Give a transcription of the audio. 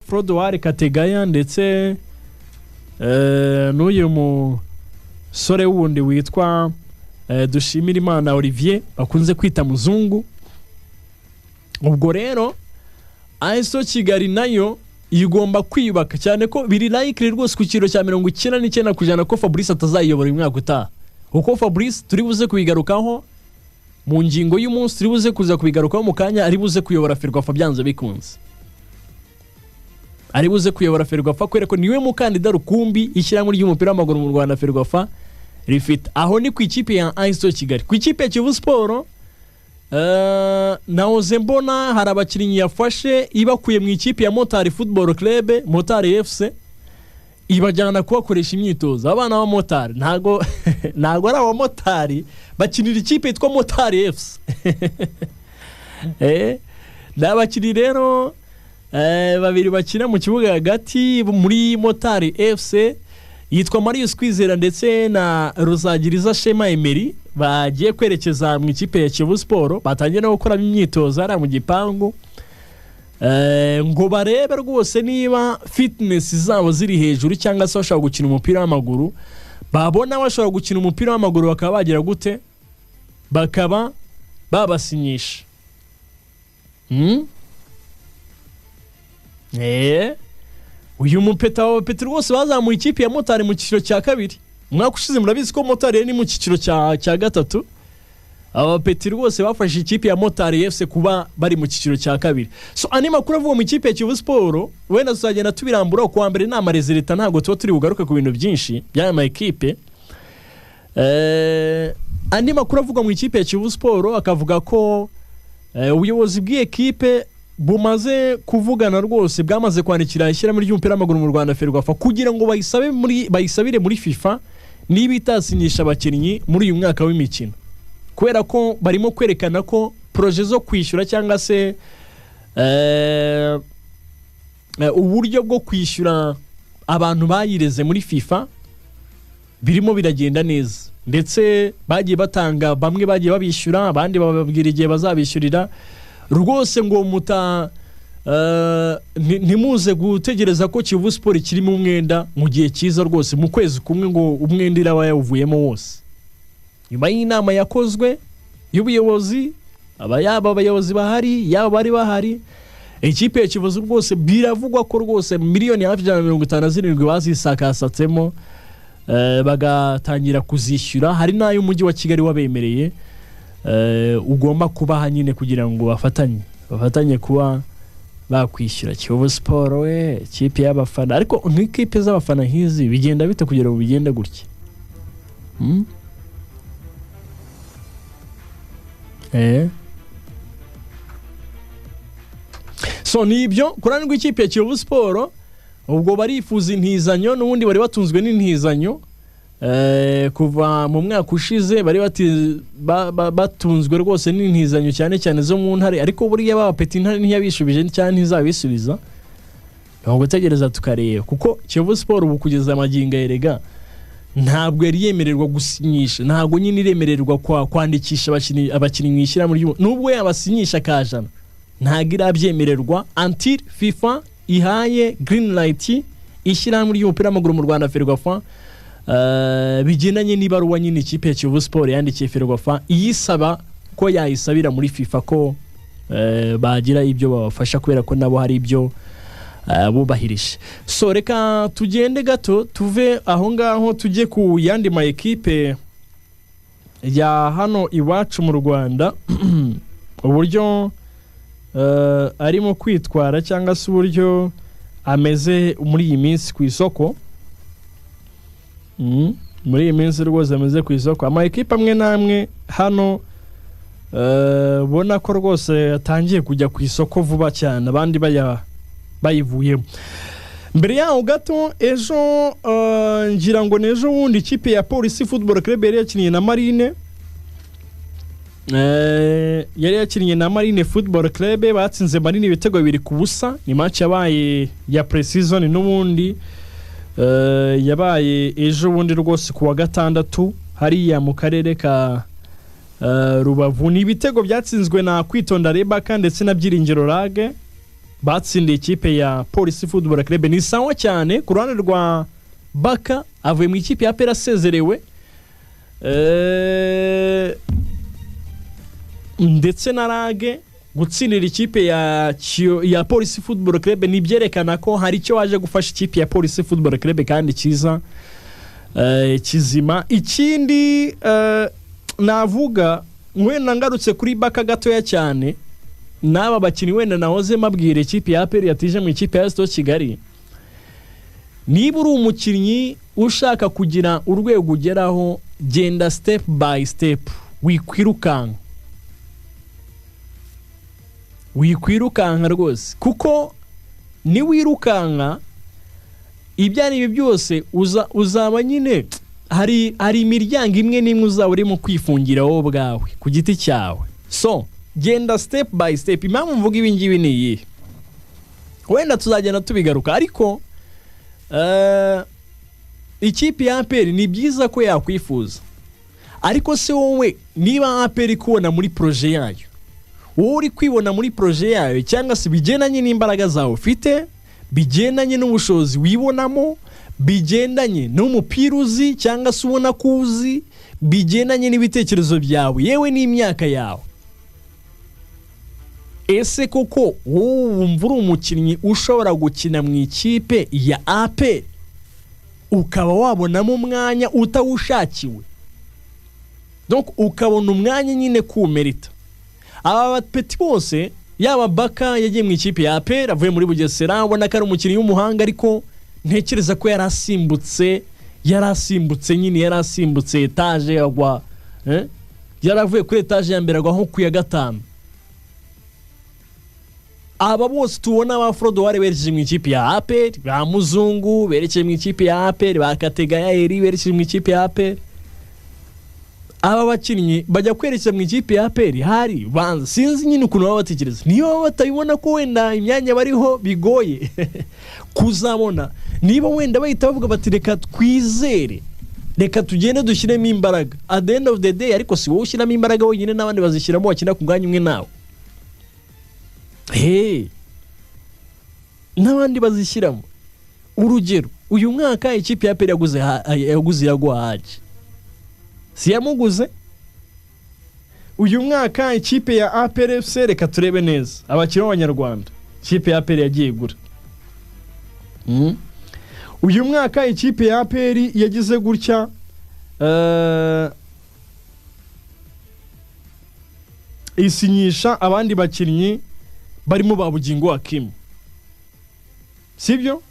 Frodouard Kategaya ndetse n'uyu musore wundi witwa Dushimirimana Olivier bakunze kwita Muzungu. Ubwo rero AS Kigali nayo igomba kwiyubaka cyane ko biri likely rwose ku kiro cya 99% ko Fabrice atazayiyobora uyu mwaka utaha, kuko Fabrice turi buze kubigarukaho mu ngingo y'umunsi, turi buze kuza kubigarukaho mu kanya, ari buze kuyobora Ferwafa byanze bikunze, ari buze kuyobora Ferwafa kubera ko niwe mukandida rukumbi ishyirahamwe ry'umupira w'amaguru mu Rwanda Ferwafa rifite. Aho ni ku ikipe ya AS Kigali. Ku ikipe ya Kiyovu Sport nahoze mbona hari abakinnyi yafashe ibakuye mu ikipe ya Motari Football Club, Motari FC, ibajyana kubakoresha imyitozo. Abana ba Motari ntago ntago ari abamotari, bakinira ikipe yitwa Motari FC. Ni abakinnyi rero babiri bakina mu kibuga hagati muri Motari FC, yitwa Marius Kwizera ndetse na Ruzagiriza Shema Emery, bagiye kwerekeza mu ikipe ya Kiyovu Sport, batangiye no gukora imyitozo hariya mu gipangu, ngo barebe rwose niba fitness zabo ziri hejuru cyangwa se bashobora gukina umupira w'amaguru. Babona bashobora gukina umupira w'amaguru bakaba bagira gute, bakaba babasinyisha. Uyu mupeta wa Petro rwose bazamuye ikipe ya Motari mu cyiciro cya kabiri umwaka ushize, murabizi ko Motari ni mu cyiciro cya gatatu. Aba Petro rwose bafashe ikipe ya Motari FC kuba bari mu cyiciro cya kabiri. So andi makuru avuga mu ikipe ya Kiyovu Sport wenda tuzagenda tubirambura ku wa mbere, nama resulta ntabwo tuba turi bugaruke ku bintu byinshi by'aya ma ekipe. Andi makuru avuga mu ikipe ya Kiyovu Sport akavuga ko ubuyobozi bw'ikipe bumaze kuvugana rwose, bwamaze kwandikira ishyirahamwe ry'umupira w'amaguru mu Rwanda Ferwafa kugira ngo bayisabire muri FIFA niba itasinyisha abakinnyi muri uyu mwaka w'imikino, kubera ko barimo kwerekana ko proje zo kwishyura cyangwa se uburyo bwo kwishyura abantu bayireze muri FIFA birimo biragenda neza, ndetse bagiye batanga, bamwe bagiye babishyura, abandi bababwira igihe bazabishyurira. Rwose ngo muta ntimuze gutegereza ko Kiyovu Sport kirimo umwenda mu gihe cyiza rwose, mu kwezi kumwe ngo umwenda iraba yawuvuyemo wose. Nyuma y'inama yakozwe y'ubuyobozi, aba yaba abayobozi bahari yaba bari bahari, ikipe ya Kiyovu rwose biravugwa ko rwose miliyoni hafi 157 bazisakasatsemo, bagatangira kuzishyura. Hari n'ayo umujyi wa Kigali wabemereye ugomba kubaha nyine kugira ngo bafatanye kuba bakwishyura. Kiyovu Sport we ikipe y'abafana, ariko nk'ikipe z'abafana nk'izi bigenda bite kugira ngo bigende gutya? So nibyo kurani rw'ikipe ya Kiyovu Sport, ubwo barifuza intizanyo, n'ubundi bari batunzwe n'intizanyo kuva mu mwaka ushize, bari batunzwe rwose n'intizanyo cyane cyane zo mu ntare, ariko buriya baba peti intare ntiyabishubije cyane ntizabisubiza, ntabwo gutegereza tukareba, kuko Kiyovu Sport ubu kugeza amagingo yerega ntabwo yari yemererwa gusinyisha, ntabwo nyine iremererwa kwandikisha abakinnyi mu ishyirahamwe ry'ubu, nubwo yabasinyisha kajana ntabwo irabyemererwa until FIFA ihaye green light ishyirahamwe ry'umupira w'amaguru mu Rwanda Ferwafa, bigendanye n'ibaruwa nyine ikipe ya Kiyovu Sport yandikiye Ferwafa iyisaba ko yayisabira muri FIFA ko bagira ibyo babafasha, kubera ko nabo hari ibyo bubahirije. So reka tugende gato tuve aho ngaho tujye ku yandi ma ekipe ya hano iwacu mu Rwanda, uburyo arimo kwitwara cyangwa se uburyo ameze muri iyi minsi ku isoko. Muri iyi minsi rwose ameze ku isoko, ama ekipe amwe n'amwe hano ubona ko rwose yatangiye kujya ku isoko vuba cyane, abandi bayivuyemo. Mbere yaho gato ejo ngira ngo n'ejo wundi ikipe ya Polisi Football Club yari yakiniye na Marine, yari yakiniye na Marine Football Club, batsinze Marine ibitego 2-0. Ni match yabaye ya pre-season n'ubundi, yabaye ejo bundi rwose ku wa gatandatu hariya mu karere ka Rubavu. Ni ibitego byatsinzwe na Kwitonda Rebaka ndetse na Byiringiro Rage. Batsindiye ikipe ya Polisi Football Club. Ni sawa cyane ku ruhande rwa Baka, avuye mu ikipe ya APR asezerewe, ndetse na Rage gutsindira ikipe ya Polisi Football Club ni ibyerekana ko hari icyo waje gufasha ikipe ya Polisi Football Club kandi cyiza, kizima. Ikindi navuga, wenda ngarutse kuri Baka gatoya cyane, n'aba bakinnyi wenda nahoze mabwira ikipe ya APR yatije mu ikipe ya AS Kigali, niba uri umukinnyi ushaka kugira urwego ugeraho, genda step by step, wikwirukanka, wikwirukanka rwose, kuko niwirukanka ibyo ari byo byose uzaba nyine hari imiryango imwe n'imwe uzaba urimo kwifungira wowe ubwawe ku giti cyawe. So genda step by step. Impamvu mvuga ibi ngibi ni iyihe? Wenda tuzagenda tubigaruka, ariko ikipe ya APR ni byiza ko yakwifuza, ariko se wowe niba APR ikubona muri projet yayo, wowe uri kwibona muri projet yayo, cyangwa se bigendanye n'imbaraga zawe ufite, bigendanye n'ubushobozi wibonamo, bigendanye n'umupira uzi cyangwa se ubona ko uzi, bigendanye n'ibitekerezo byawe, yewe n'imyaka yawe, ese koko wowe wumva uri umukinnyi ushobora gukina mu ikipe ya APR ukaba wabonamo umwanya utawushakiwe? Donc ukabona umwanya nyine kumerita. Aba bapeti bose, yaba Baka yagiye mu ikipe ya APR avuye muri Bugesera, ubona ko ari umukinnyi w'umuhanga, ariko ntekereza ko yari asimbutse nyine, yari asimbutse etaje agwa, yari avuye kuri etaje ya mbere agwa nko ku ya gatanu. Aba bose tubona, ba Frodouard berekeje mu ikipe ya APR, ba Muzungu berekeje mu ikipe ya APR, ba Kategaya Eri berekeje mu ikipe ya APR, aba bakinnyi bajya kwerekeza mu ikipe ya APR hari banza sinzi nyine ukuntu baba batekereza, niyo baba batabibona ko wenda imyanya bariho bigoye kuzabona, niba wenda bahita bavuga bati reka twizere, reka tugende dushyiremo imbaraga. At the end of the day ariko si wowe ushyiramo imbaraga wenyine, n'abandi bazishyiramo bakina ku mwanya umwe nawe. Hey, n'abandi bazishyiramo. Urugero, uyu mwaka ikipe ya APR yaguze Iraguha Haji, si yamuguze? Uyu mwaka ikipe ya APR FC, reka turebe neza abakinnyi b'abanyarwanda ikipe ya APR yagiye igura. Uyu mwaka ikipe ya APR yagize gutya, isinyisha abandi bakinnyi barimo ba Bugingo Hakim, sibyo?